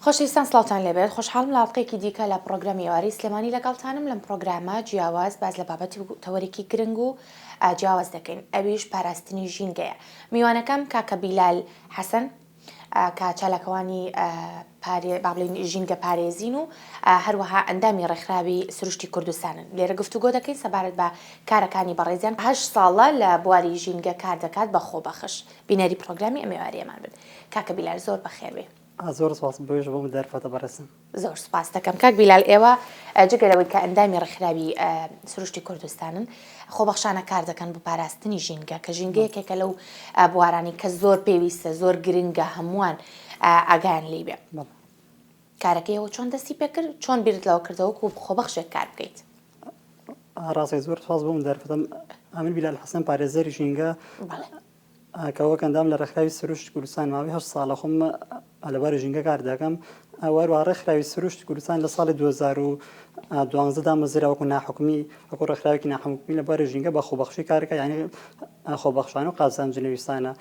خۆشەویستان سڵاوتان لێبێت خۆشحاڵم لە ئەڵقەیەکی دیکە لە پڕۆگرامی ئێوارەی سلێمانی لەگەڵتانم لەم پڕۆگرامە جیاواز باس لە بابەتی و تەوەرێکی گرنگ و جیاواز دەکەین ئەویش پاراستنی ژینگەیە میوانەکەم کاکە بیلال حەسەن کە چالاکوانی با بڵێین ژینگە پارێزین و هەروەها ئەندامی ڕێکخراوی سروشتی کوردستانن لێرە گفتوگۆ دەکەین سەبارەت بە کارەکانی بەڕێزیان هەشت ساڵە لە بواری ژینگە کار دەکات بە خۆبەخش بینەری پڕۆگرامی ئەم ئێوارەیەمان بن کاکە بیلال زۆر بەخێربێی. زۆر سوپاس بۆیش بۆم دەرفەتە بەڕێزم. زۆر سوپاست دەکەم کاک بیلال ئێوە جگە لەوەی کە ئەندامی ڕێکخراوی سروشتی کوردستانن خۆبەخشانە کار دەکەن بۆ پاراستنی ژینگە کە ژینگە یەکێکە لەو بوارانی کە زۆر پێویستە زۆر گرنگە هەمووان ئاگایان لی بێ کارەکەیەوە چۆن دەستی پێکرد چۆن بیرت لەوە کردەوە وەکو خۆبەخشێک کار بکەیت؟ ڕاستە زۆر سوپاس بۆم دەرفەتە ئەمن بیلال حەسەن پارێزەری ژینگە کە وەک ئەندام لە ڕێکخراوی سروشت کوردستان ماوەی هەشت ساڵە خۆم لە بواری ژینگە کار دەکەم. هەروەها ڕێکخراوی سروشت کوردستان لە ساڵی 2012 دامەزرا وەکو ناحکومی، وەکو ڕێکخراوێکی ناحکومی لە بواری ژینگە بە خۆبەخشی کار دەکات، یانی خۆبەخشانە و قازانجنەویستانە.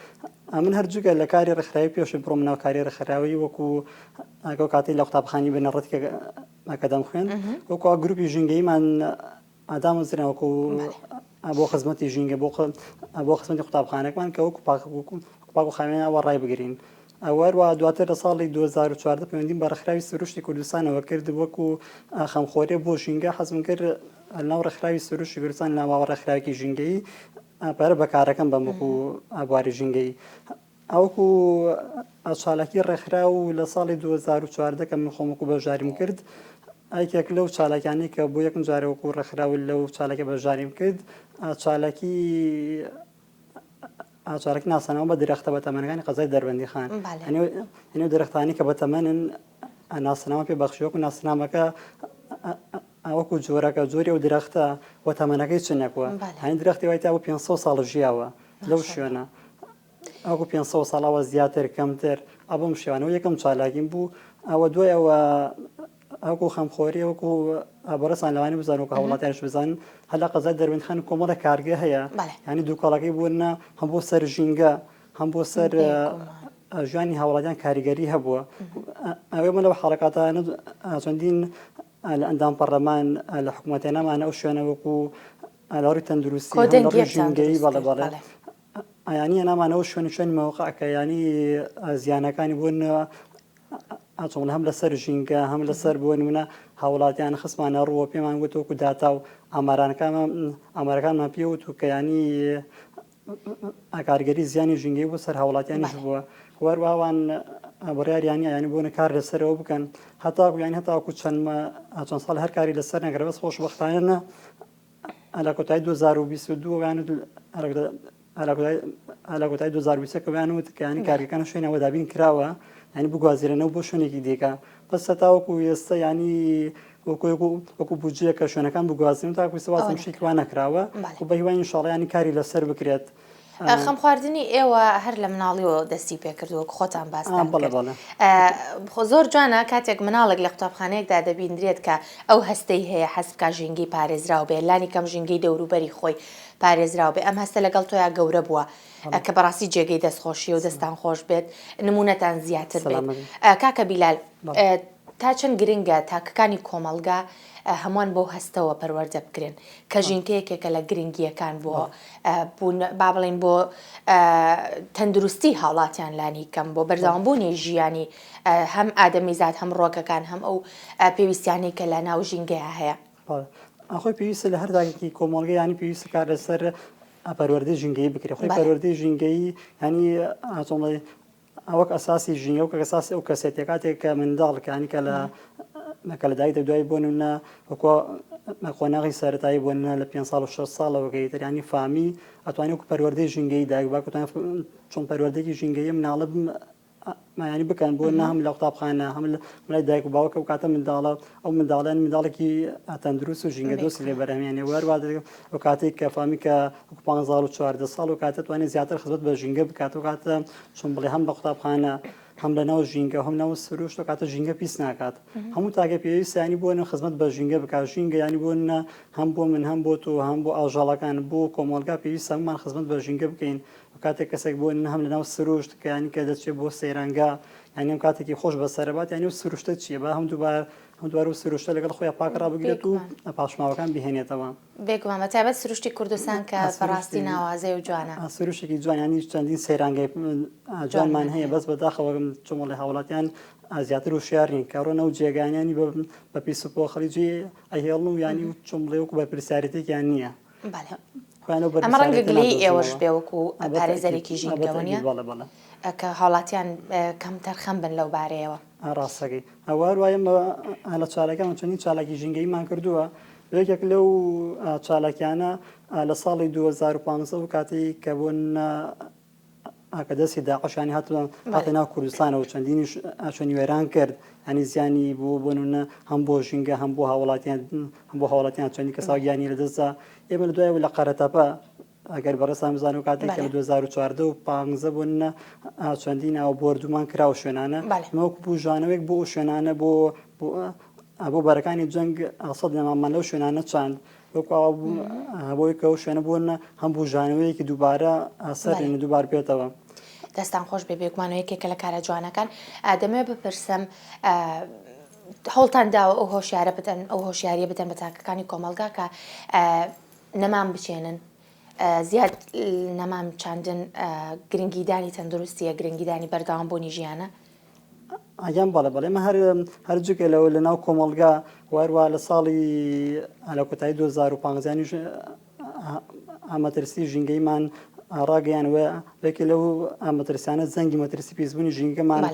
ئەمن هەر جگە لە کاری ڕێکخراوی پێشی بڕۆم ناو کاری ڕێکخراوی وەکو ئەو کاتەی لە قوتابخانەی بنەڕەتی کە دەمخوێند وەکو گروپی ژینگەییمان دامەزرا وەکو بۆ خزمەتی ژینگە بۆ بۆ خزمەتی قوتابخانەکەمان کە وەکو پاک پاک و خاوێن ئەوە ڕای بگرین هەروەها دواتر لە ساڵی 2014 پەیوەندیم بە ڕێکخراوی سروشتی کوردستانەوە کرد وەکو خەمخۆری بۆ ژینگە حەزم کرد لەناو ڕێکخراوی سروشتی کوردستان ناوە ڕێکخراوێکی ژینگەیی پەرە بە کارەکەم بەم وەکو بواری ژینگەیی ئەوەکو چالاکی ڕێکخراو لە ساڵی 2014 کە من خۆم وەکو بەشداریم کرد یەکێک لەو چالاکیانەی کە بۆ یەکم جارە وەکو ڕێکخراو لەو چالاکیە بەشداریم کرد چالاکی چالاکی ناسانەوە بە درەختە بەتەمەنەکانی قەزای دەربەندیخان هەنێو درەختانی کە بەتەمەنن ناسنامە پێ بەخشی وەکو ناسنامەکە وەکو جۆرەکە جۆری ئەو درەختە و تەمەنەکەی چنەکوە هەنی درەختی وای تا بۆ 500 ساڵ ژیاوە لەو شوێنە ئەوەکو 500 ساڵەوە زیاتر کەمتر ئەبم شێوانەوە یەکەم چالاکیم بوو ئەوە دوای ئەوە وەکو خەمخۆری وەکو بەڕێزتان لەوانەیە بزانن وەکو هاوڵاتیانیش بزانن هەر لە قەزای دەربەندیخان کۆمەڵێک کارگە هەیە یانی دووکەڵەکەی بۆ نە هەم بۆ سەر ژینگە هەم بۆ سەر ژیانی هاوڵاتیان کاریگەری هەبووە ئەوێمە لەو حاڵەکاتانە چەندین لە ئەندام پەرلەمان لە حکوومەتێنەمانە ئەو شوێنە وەکو لە ڕووی تەندروستی هەم لە ڕووی ژینگەیی بەڵێ بەڵێ یانی نامانەوە شوێن شوێن مەوقعەکە ینی زیانەکانی بوون ئاچۆن هەم لەسەر ژینگە هەم لەسەر بۆ نمونە هاوڵاتیان خستمانە ڕووە پێمان وت وەکو داتا و ئامارانەکانمان ئامارەکانمان پێ وت و کە ینی کارگەری زیانی ژینگەی بۆ سەر هاوڵاتیانیش بووە وەرواوان بڕیاریان ینی بۆنە کار لەسەرەوە بکەن هەتاکو یانی هەتاکو چەند چەند ساڵ هەر کاری لەسەر نەکرا بەس خۆشبەختانە لە کۆتایی 2022 یان لە کۆتایی 2023 کە وت کە ینی کارگەکان شوێنەوە دابین کراوە ینی بگوازرێنەوە بۆ شوێنێکی دیکە بەس هەتاوەکو ئێستا ینی وەکو بودجەیە کە شوێنەکان بگوازن تاکو سوازم شتێکی وا نەکراوە و بە هیوای ئینشاڵڵا ینی کاری لەسەر بکرێت. خەم خواردنی ئێوە هەر لە مناڵیەوە دەستی پێکردووە وەک خۆتان باستان کرد. خۆ زۆر جوانە کاتێک مناڵێک لە قوتابخانەیەکدا دەبیندرێت کە ئەو هەستەی هەیە حەز بکا ژینگەی پارێزراو بێ لانی کەم ژینگەی دەوروبەری خۆی پارێزراو بێ ئەم هەستە لەگەڵ تۆیا گەورە بووە کە بەڕاستی جێگەی دەستخۆشیە و دەستان خۆش بێت نمونەتان زیاتر بێت کاکە بیلال تا چەند گرنگە تاکەکانی کۆمەڵگا هەمووان بەو هەستەوە پەروەردە بکرێن کە ژینگە یەکێکە لە گرنگییەکان بۆ بوون با بڵێین بۆ تەندروستی هاوڵاتیان لانی کەم بۆ بەردەوامبوونی ژیانی هەم ئادەمیزاد هەم ڕۆکەکان هەم ئەو پێویستیانەی کە لە ناو ژینگەیە هەیە. خۆی پێویستە لە هەر تاکێکی کۆمەڵگە یانی پێویستە کار لەسەر پەروەردەی ژینگەیی بکرێت خۆی پەروەردەی ژینگەیی یانی چۆن بڵێ وەک ئەساسی ژینگە وەک ئەساسی ئەو کەسێتیە کاتێک کە منداڵ کانی کە لە کە لە دایک دوای بۆ نمونە وەکۆ قۆناغی سەرەتایی بۆ نمونە لە 5 ساڵ و 6 ساڵەوە کە ئیتر ینی فامی ئەتوانێت وەکو پەروەردەی ژینگەی دایک باوک ئەتوانێت چۆن پەروەردەیەکی ژینگەیی مناڵە ینی بکەن بۆ نە هەم لە قوتابخانە هەم لە لای دایک و باوکە و کاتە منداڵە ئەو منداڵیان منداڵێکی تەندروست و ژینگە دۆستی لێ بەرهەمێنێ وەروە ئەو کاتێک کە فامی کە وەکو پانزە ساڵ و 14 ساڵ و کاتە توانێت زیاتر خزمەت بە ژینگە بکات و کاتە چۆن بڵێ هەم لە قوتابخانە هەم لە ناو ژینگە هەم ناو سروشت و کاتە ژینگە پیس ناکات هەموو تاکە پێویستە ینی بۆ خزمەت بە ژینگە بکات ژینگە ینی بۆ نە هەم بۆ من هەم بۆ تۆ هەم بۆ ئاژەڵەکان بۆ کۆمەڵگا پێویستە هەموومان خزمەت بە ژینگە بکەین و کاتێک کەسێک بۆ نە هەم لە ناو سروشت کە ینی کە دەچێت بۆ سەیرانگا. یانی ئەم کاتێکی خۆش بەسەربات یانی و سروشتە چییە با هەم دووبار هەم دووبارە و سروشتە لەگەڵ خۆیان پاک ڕابگرێت و پاشماوەکان بهێنێتەوە. بێگومان بە تایبەت سروشتی کوردستان کە بەڕاستی ناوازەیە و جوانە. سروشتێکی جوان یانی چەندین سەیرانگەی جوانمان هەیە بەس بەداخەوە چۆمەڵی هاوڵاتیان زیاتر وشیار نین کە ڕۆنە و جێگانیانی بە پیس و پۆخڵی جێ ئەهێڵن و یانی و چۆمڵێ وەکو بەرپرسیارێتێکیان نییە. بەڵێ. ئەمە ڕەنگە گلەیی ئێوەش بێ وەکو پارێزەرێکی ژینگە وەنیە؟ کە هاوڵاتیان کەم تەرخەم بن لەو بارەیەوە. ڕاستەکەی. ئەوە هەروە ئێمە لە چالاکیان چەندین چالاکی ژینگەییمان کردووە. یەکێک لەو چالاکیانە لە ساڵی 2015 و کاتێک کە بۆ کە دەستی داعش ینی هاتە هاتە ناو کوردستانەوە چەندینیش شوێنی وێران کرد ینی زیانی بۆ بۆ نمونە هەم بۆ ژینگە هەم بۆ هاوڵاتیان هەم بۆ هاوڵاتیان چەندین کەسا گیانی لەدەستدا ئێمە لە دوایەوە لە قەرەتەپە ئەگەر بەڕێزتان بزانن و کاتێک کە لە 2014 و 15 بۆ نە چەندین ئاو بۆردومان کرا و شوێنانە ئێمە وەکو بوژانەوەیەک بۆ ئەو شوێنانە بۆ بۆ بەرەکانی جەنگ سەد نەمامان لەو شوێنانە چاند وەکو ئاوا بۆی کە ئەو شوێنە بۆ نە هەم بوژانەوەیەکی دووبارە سەر دووبار بێتەوە. دەستان خۆش بێ بێگومان یەکێکە لە کارە جوانەکان دەمەوێت بپرسم هەوڵتان داوە ئەو هۆشیارە بدەن ئەو هۆشیاریە بدەن بە تاکەکانی کۆمەڵگا کە نەمام بچێنن زیاد نەمام چاندن گرنگیدانی تەندروستیە گرنگیدانی بەردەوام بوونی ژیانە. ئەگەم بەڵێ بەڵێ ئێمە هەر هەر جگە لەوە لە ناو کۆمەڵگا وەروە لە ساڵی لە کۆتایی 2015 یانیش مەترسی ژینگەیمان ڕاگەیان و یەکێ لەو مەترسیانە زەنگی مەترسی پیسبوونی ژینگەمان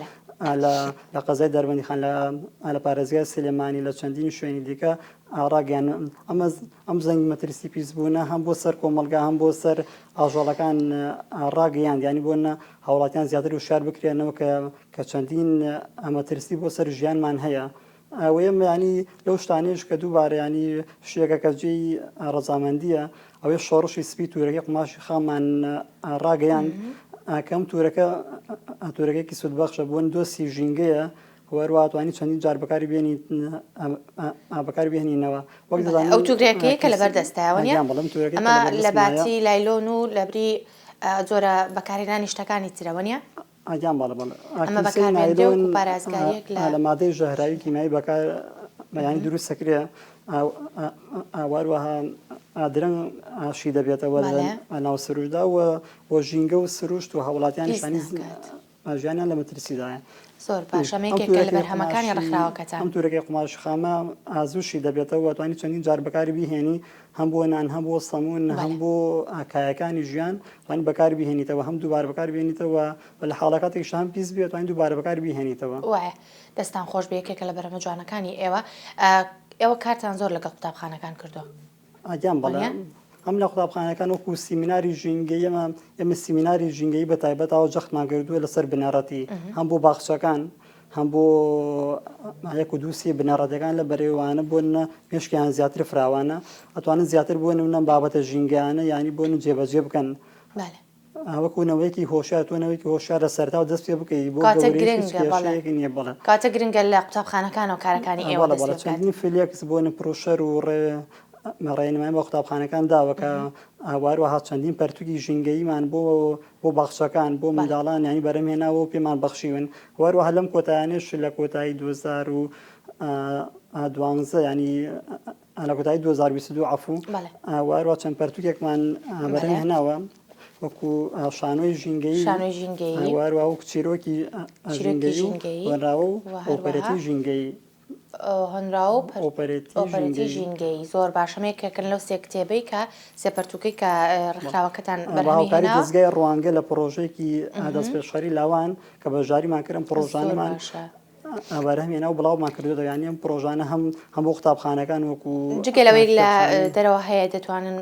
لە قەزای دەربەندیخان لە پارێزگای سلێمانی لە چەندین شوێنی دیکە ڕاگەیان ئەمە ئەم زەنگی مەترسی پیسبوونە هەم بۆ سەر کۆمەڵگا هەم بۆ سەر ئاژەڵەکان ڕاگەیاند یانی بۆ نە هاوڵاتیان زیاتر وشار بکرێنەوە کە کە چەندین مەترسی بۆ سەر ژیانمان هەیە ئەوەیە ینی لەو شتانەیش کە دووبارە ینی شتێکە کە جێی ڕەزامەندیە ئەوەی شۆڕشی سپی تورەکەی قوماشی خامان ڕاگەیاند کەم تورەکە تورەکەێکی سوودبەخشە بۆن دۆستی ژینگەیە وەروە توانی چەندین جار بەکاری بێنی بەکاری بهێنینەوە وەک دەزانین ئەو توگرەکەی کە لەبەر دەستایەوە نیە ئەمە لە باتی لایلۆن و لەبری جۆرە بەکارهێنانی شتەکانی ترەوە نیە گیان بەڵێ بەڵێ ئەمە بەکاربێنرێ وەکو پارێزگاریەک لە لە مادەی ژەهراوی کیمیایی بەکار یانی دروست دەکرێ واروەها درەنگ شی دەبێتەوە لە ناو سروشتدا و بۆ ژینگە و سروشت و هاوڵاتیانیش ژیانیان لە مەترسیدایە. زۆر باشە ئەمە یەکێکە لە بەرهەمەکانی ڕێکخراوەکەتان. ئەم تورەکەی قوماش خامە زوو شی دەبێتەوە و توانی چەندین جار بەکاری بیهێنی هەم بۆ نان هەم بۆ سەمون هەم بۆ کایەکانی ژیان توانی بەکاری بهێنیتەوە هەم دووبارە بەکاری بێنیتەوە و لە حاڵەکاتێکیش هەم پیس بێت توانی دووبارە بەکاری بیهێنیتەوە. وایە دەستان خۆش بێ یەکێکە لە بەرهەمە جوانەکانی ئێوە. ئێوە کارتان زۆر لەگەڵ قوتابخانەکان کردووە. گیان بەڵێ هەم لە قوتابخانەکان وەکو سیمیناری ژینگەی ئێمە ئێمە سیمیناری ژینگەی بە تایبەت ئاوە جەختمان کردووە لەسەر بنەڕەتی هەم بۆ باخچەکان هەم بۆ یەک و دووسی بنەڕەتەکان لە بەرەوانە بۆ مێشکیان زیاتر فراوانە ئەتوانن زیاتر بۆ نمونە بابەتە ژینگانە ینی بۆ جێبەجێ بکەن. وەکو نەوەیەکی هۆشیار تۆ نەوەیەکی هۆشیار لە سەرەتاوە دەست پێ بکەی بۆ کاتە گەورەیی هیچ گرنگە بەڵێ کێشەیەک نییە بەڵێ کاتە گرنگە لە قوتابخانەکانەوە کارەکانی ئێوە بەڵێ دەست بەڵێ پێ بکات چەندین فلێکس بۆ پڕۆشەر و ڕێ ڕێنمایی بە قوتابخانەکان داوە کە هەروەها چەندین پەرتوکی ژینگەییمان بۆ بۆ باخچەکان بۆ بەڵێ منداڵان یانی بەرهەم هێناوە و پێمان بەخشیون هەروەها لەم کۆتایانەش لە کۆتایی 2012 ینی لە کۆتایی 2022 عەفوو بەڵێ. و هەروەها چەند پەرتوکێکمان بەرهەم بەڵێ. هێناوە وەکو شانۆی ژینگەیی شانۆی ژینگەیی. و هەروەها وەکو چیرۆکی چیرۆکی ژینگەیی و ژینگەیی هۆنراوە و و هەروەها ئۆپەرێتی ژینگەیی. هۆنراوە و پەر ئۆپەرێتی ئۆپەرێتی ژینگەیی. ژینگەیی زۆر باشە ئەمە یەکێکن لەو سێ کتێبەی کە سێ پەرتوکەی کە ڕێکخراوەکەتان بە بەرهەمی هاوکاری هێناوە. دەزگای ڕوانگە لە پڕۆژەیەکی دەستپێشخەری لاوان کە بەشداریمان کرد ئەم زۆر پڕۆژانەمان باشە. بەرهەم هێنا و بڵاومان کردوێتەوە یانی ئەم پڕۆژانە هەم هەم بۆ قوتابخانەکان وەکو جگە لەوەی لە کتێبخانەی دەرەوە هەیە دەتوانن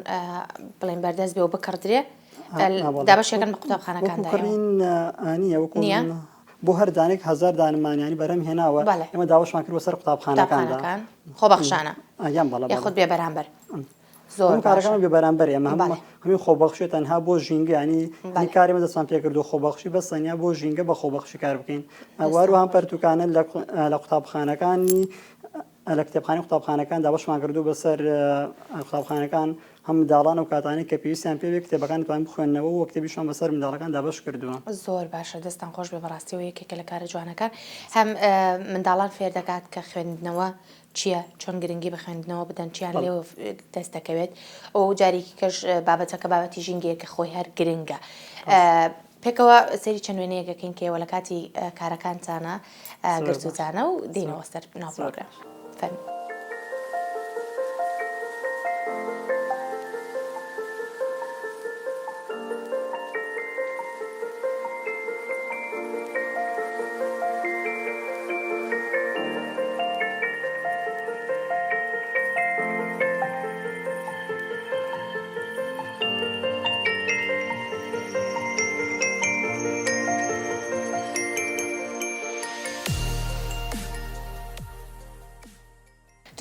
بڵێن بەردەست بێ و بکڕدرێ دابەشێکن بە وەکو قوتابخانەکاندا ئێوە کڕین نییە وەکو نییە؟ بۆ هەر دانێک هەزار دانەمان یانی بەرهەم هێناوە بەڵێ ئێمە داوەشمان کردوە سەر قوتابخانەکاندا قوتابخانەکان خۆبەخشانە یان بەڵێ بەڵێ یاخود بێ بەرامبەر زۆر هەموو باشە کارەکان بێ بەرامبەر ئێمە هەموو بەڵێ هەمووی خۆبەخشیە تەنها بۆ ژینگە ینی هەمی بەڵێ کاری ئێمە دەستمان پێکردو خۆبەخشی بەس تەنیا بۆ ژینگە بە خۆبەخشی کار بکەین دەستان واروەها خۆش بێ پەرتوکانە لە لە قوتابخانەکانی لە کتێبخانەی قوتابخانەکان دابەشمان کردووە بەسەر قوتابخانەکان هەم منداڵان ئەو کاتانەی کە پێویستیان پێ بێ کتێبەکان دەتوانن بخوێننەوە و کتێبیشمان بەسەر منداڵەکان دابەش کردووە. زۆر باشە دەستتان خۆش بێ بەڕاستی ئەوە یەکێکە لە کارە جوانەکان هەم منداڵان فێر دەکات کە خوێندنەوە چییە چۆن گرنگی بە خوێندنەوە بدەن چیان لێوە دەست دەکەوێت و جارێکی کەش بابەتەکە بابەتی ژینگەیە کە خۆی هەر گرنگە. پێکەوە سەیری چەند وێنەیەک ئەکەین کە ئێوە لە کاتی کارەکانتانە گرتوتانە و دێینەوە سەر ناو پرۆگرام. فەرموو.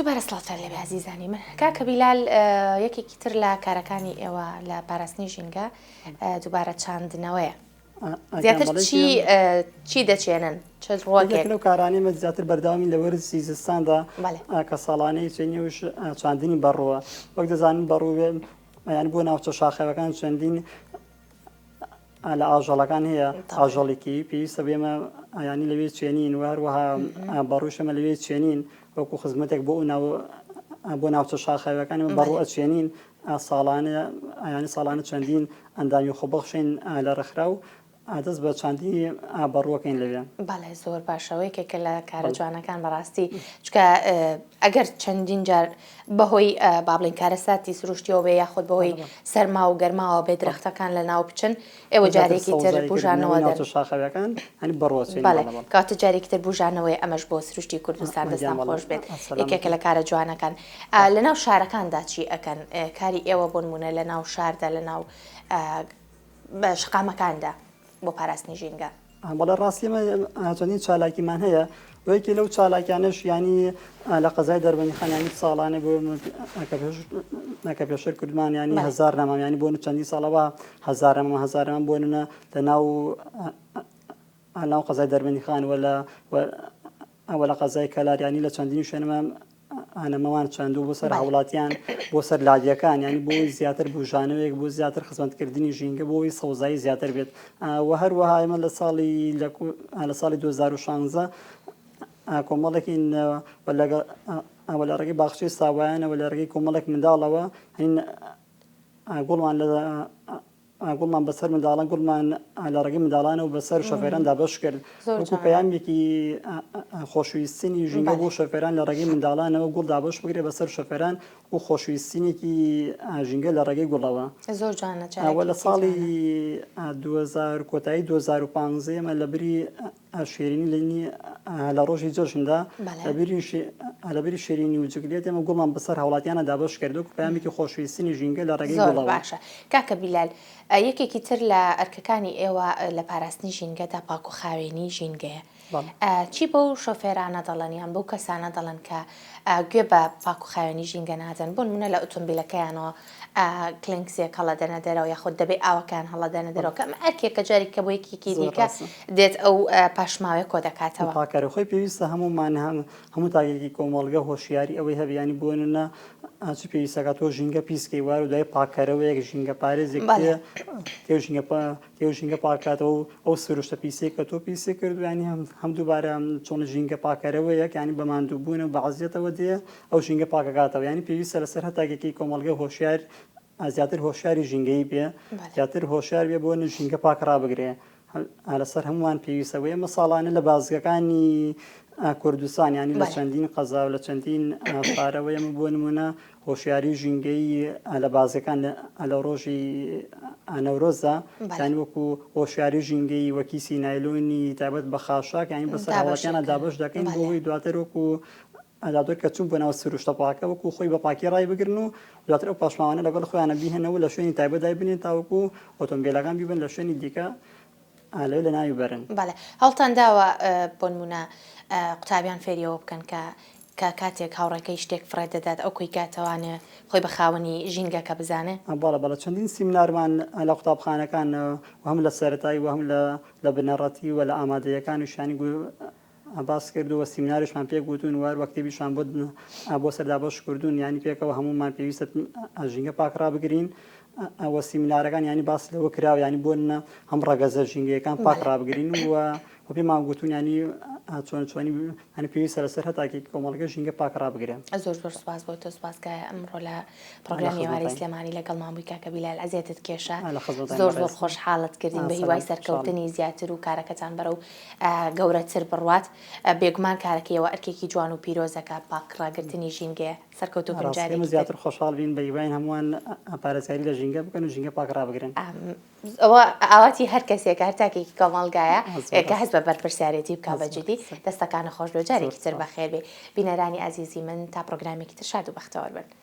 دووبارە سڵاوتان لێبێ ئازیزانی من کاکە بیلال یەکێکی تر لە کارەکانی ئێوە لە پاراستنی ژینگە دووبارە چاندنەوەیە زیاتر چی چی دەچێنن چ ڕووەکێک لەو کارانەی مە زیاتر بەردەوامی لە وەرزی زستاندا کە ساڵانەی چێنیوش چاندنی بەڕووە وەک دەزانن بەڕوو یانی بۆ ناوچە شاخەوەکان چەندین لە ئاژەڵەکان هەیە ئاژەڵێکی پێویستە بێمە ینی لەوێ چێنین و هەروەها بەڕوشەمە لەوێ چێنین وەکو خزمەتێک بۆ ناو بۆ ناوچە شاخەوەکان بەڕوو ئەچێنین ساڵانە ینی ساڵانە چەندین ئەندامی خۆبەخشین لە ڕێکخراو دەست بە چاندنی بەڕووەکەین لەوێ. بەڵێ زۆر باشە ئەوە یەکێکە لە کارە جوانەکان بەڕاستی چونکە ئەگەر چەندین جار بەهۆی با بڵێین کارەساتی سروشتیەوە بێ یاخود بەهۆی سەرما و گەرماوە بێ درەختەکان لە ناو بچن ئێوە جارێکی تر بوژانەوە دەن شاخەوەکان هەنی بەڕۆچین بەڵێ کاتە جارێکی تر بوژانەوەی ئەمەش بۆ سروشتی کوردستان دەستان خۆش بێت یەکێکە لە کارە جوانەکان لە ناو شارەکاندا چی ئەکەن کاری ئێوە بۆ نمونە لە ناو شاردا لە ناو بە شەقامەکاندا بۆ پاراستنی ژینگە. بەڵێ ڕاستی ئێمە چەندین چالاکیمان هەیە و یەکێ لەو چالاکیانەش ینی لە قەزای دەربەندیخان ینی ساڵانە بۆ کە پێشتر کردمان ینی هەزار نەمام ینی بۆ چەندین ساڵەوە هەزار نەمام هەزار نەمام بۆ نمونە لە ناو ناو قەزای دەربەندیخان و لە و لە قەزای کەلار یانی لە چەندین شوێنمان ئانەمەوان چاندوو بۆ سەر هاوڵاتیان بۆ سەر لادیەکان ینی بۆی زیاتر بژانەوەیەک بۆ زیاتر خزمەتکردنی ژینگە بۆی سەوزایی زیاتر بێت و هەروەها ئێمە لە ساڵی لە ساڵی 2016 کۆمەڵێکی لە ڕێگەی باخچەی ساوایانەوە لە ڕێگەی کۆمەڵێک منداڵەوە هەین گوڵمان لە گوڵمان بەسەر منداڵان گوڵمان لە ڕێگەی منداڵانەوە بەسەر شۆفێران دابەش کرد وەکو پەیامێکی خۆشویستنی ژینگە بۆ شۆفێران لە ڕێگەی منداڵانەوە گوڵ دابەش بکرێت بەسەر شۆفێران و خۆشویستنێکی ژینگە لە ڕێگەی گوڵەوە زۆر جوانە لە ساڵی 2000 کۆتایی 2015 ئێمە لە بری شیرینی لەنی لە ڕۆژی جەژندا لە بری شیرینی و جگلێت ئێمە گوڵمان بەسەر هاوڵاتیانە دابەش کرد وەکو پەیامێکی خۆشویستنی ژینگە لە ڕێگەی گوڵەوە. باشە کاکە بیلال یەکێکی تر لە ئەرکەکانی ئێوە لە پاراستنی ژینگەدا پاک و خاوێنی ژینگەیە چی بەو شۆفێرانە دەڵێن یان بەو کەسانە دەڵێن کە گوێ بە پاک و خاوێنی ژینگە نادەن بۆ نمونە لە ئۆتۆمبیلەکەیانەوە کلینکسێک هەڵەدەنە دەرەوە یاخود دەبێ ئاوەکان هەڵەدەنە دەرەوە کە ئەمە ئەرکێکە جارێک کە بۆ یەکێکی دیکە دێت ئەو پاشماوەیە کۆ دەکاتەوە. پاکەرە خۆی پێویستە هەموومان هەم هەموو تاکێکی کۆمەڵگە هۆشیاری ئەوەی هەبێ یانی بۆ نمونە چ پێویستەکە تۆ ژینگە پیسکەی وار و دوای پاکەرەوەیەک ژینگە پارێزێک تێ تێ ژینگە تێ ژینگە پاکاتەوە و ئەو سروشتە پیسەی کە تۆ پیسی کردو ینی هەم هەم دووبارە چۆن ژینگە پاکەرەوەیەک ینی بە ماندووبوون و بە عەزیەتەوە دێ ئەو ژینگە پاکەکاتەوە یانی پێویستە لەسەر هەر تاکێکی کۆمەڵگە هۆشیار زیاتر هۆشیاری ژینگەیی بێ زیاتر هۆشیار بێ بۆ ژینگە پاک ڕابگرێ لەسەر هەمووان پێویستە و ئێمە ساڵانە لە بازگەکانی کوردستان ینی لە چەندین قەزا و لە چەندین شارەوە ئێمە بۆ نمونە هۆشیاری ژینگەیی لە بازگەکان لە ڕۆژی نەورۆزدا یانی وەکو هۆشیاری ژینگەیی وە کیسی نایلۆنی تایبەت بە خاشاک یانی بەسەر هاوڵاتیانە دابەش دەکەین بۆ ئەوەی دواتر وەکو دواتر کە چوون بۆ ناو سروشتە پاکە وەکو خۆی بە پاکی ڕایبگرن و دواتر ئەو پاشماوانە لەگەڵ خۆیانە بیهێنەوە لە شوێنی تایبەت دایبنێن تاوەکو ئۆتۆمبیلەکان بیبەن لە شوێنی دیکە لەوێ لەناوی بەرن. بەڵێ هەوڵتان داوە بۆنمونە قوتابیان فێری ئەوە بکەن کە کە کاتێک هاوڕێکەی شتێک فڕێ دەدات ئەو کۆی کاتەوانێ خۆی بە خاوەنی ژینگەکە بزانێ؟ بەڵێ بەڵێ چەندین سیمنارمان لە قوتابخانەکان و هەم لە سەرەتایی و هەم لە لە بنەڕەتی و لە ئامادەیەکانیش یانی. باس کرد و سیمیناریشمان پێک وتون و هەروە کتێبیشمان بۆ بۆ سەر دابەش کردوون یانی پێکەوە هەموومان پێویستە ژینگە پاک ڕابگرین و سیمینارەکان یانی باس لەوە کراوە یانی بۆ هەم ڕەگەزە ژینگەیەکان پاک ڕابگرین و و پێمان گوتون ینی چۆن چۆنی هەنی پێویستە لەسەر هەتاکی کۆمەڵگە ژینگە پاک ڕابگرێن. زۆر زۆر سوپاس بۆ تۆ سوپاس کە ئەمڕۆ لە پڕۆگرامی ئێوارەی سلێمانی لەگەڵمان بووی کاکە بیلال ئەزیەتت کێشا زۆر زۆر خۆشحاڵت کردین بە هیوای سەرکەوتنی زیاتر و کارەکەتان بەرەو گەورەتر بڕوات بێگومان کارەکەیەوە ئەرکێکی جوان و پیرۆزە کە پاک ڕاگرتنی ژینگەیە سەرکەوتوو بن جارێکی تر. زیاتر خۆشحاڵ بین بە هیواین هەمووان پارێزگاری لە ژینگە بکەن و ژینگە پاک ڕابگرن. ئەوە ئاواتی هەر کەسێکە هەر تاکێکی کۆمەڵگایە کە هەست بە بەرپرسیارێتی بکا بە جدی دەستەکانت خۆش بێ و جارێکی تر بەخێر بێی بینەرانی ئازیزی من تا پڕۆگرامێکی تر شاد و بەختەوەر بن.